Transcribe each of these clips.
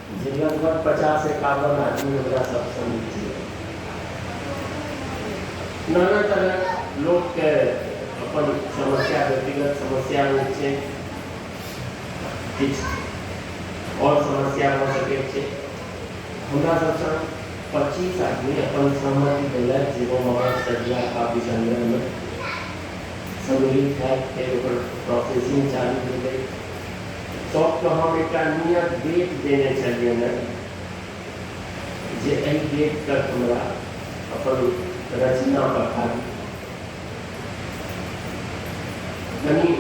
जे लगभग 50-51 आदमी हमरा सब संग छलै। नाना तरहक लोकके अपन समस्या, व्यक्तिगत समस्या होइ छै, किछु आओर समस्या भऽ सकै छै। हमरा सब संग 25 आदमी अपन सहमति देलथि जे हम अहाँक सझिया काव्य संग्रहमे सम्मिलित हैत। फेर ओकर प्रोसेसिंग चालू भेलै। सबके हम एकटा नियत डेट देने छलियनि हेँ जे एहि डेट तक हमरा अपन रचना पठाबी। कनि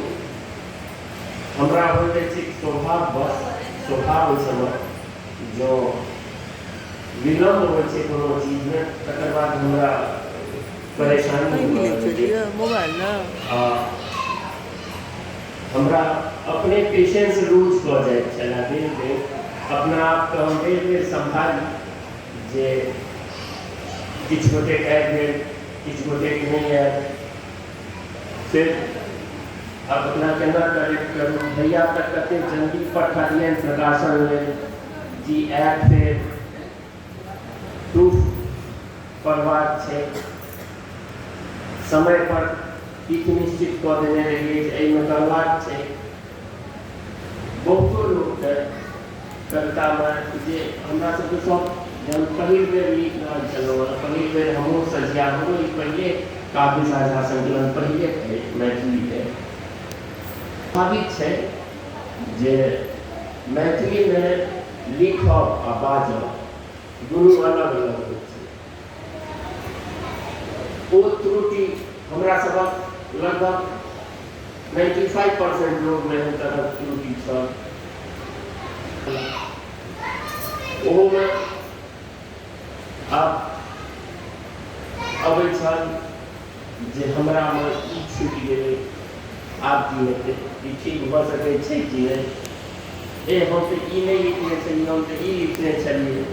हमरा होइत अछि स्वभाववश, स्वभाव अछि हमर, जँ विलम्ब होइ छै कोनो चीजमे तकर बाद हमरा परेशानी नहि हुअ मिलै लगै छलियै अछि मोबाइल ने। आ हमरा अपने पेशेंस लूज कऽ जाइत छलए। बेर बेर अपना आपके हम बेर बेर सम्हारी जे किछु गोटेके आबि गेल, किछु गोटेके नहि आयल। फेर आब अपना केना करेक्ट करू? भैया तक कतेक जल्दी पठलियनि प्रकाशन लेल जी आयत, फेर प्रूफ पढ़बाक छै। समय पर तिथि निश्चित कऽ देने रहियै जे एहिमे करबाक छै। बहुतो लोकके कवितामे जे हमरा सबके सब जहन पहिल बेर लिख रहल छलहुँ हेँ, पहिल बेर हमहूँ सझिया, हमरो ई पहिले काव्य साझा संकलन पहिले रहै मैथिलीके। स्वाभाविक छै जे मैथिलीमे लिखब आ बाजब दुनू अलग अलग होइ छै। ओ त्रुटि हमरा सभक लगभग 95% लोकमे एहन तरहक त्रुटि छल। ओहोमे आब अबै छल जे हमरामे ई छूटि गेलै, आब की हेतै, ई ठीक भऽ सकै छै कि नहि? ए, हम तऽ ई नहि लिखने छलियै, हम तऽ ई लिखने छलियै।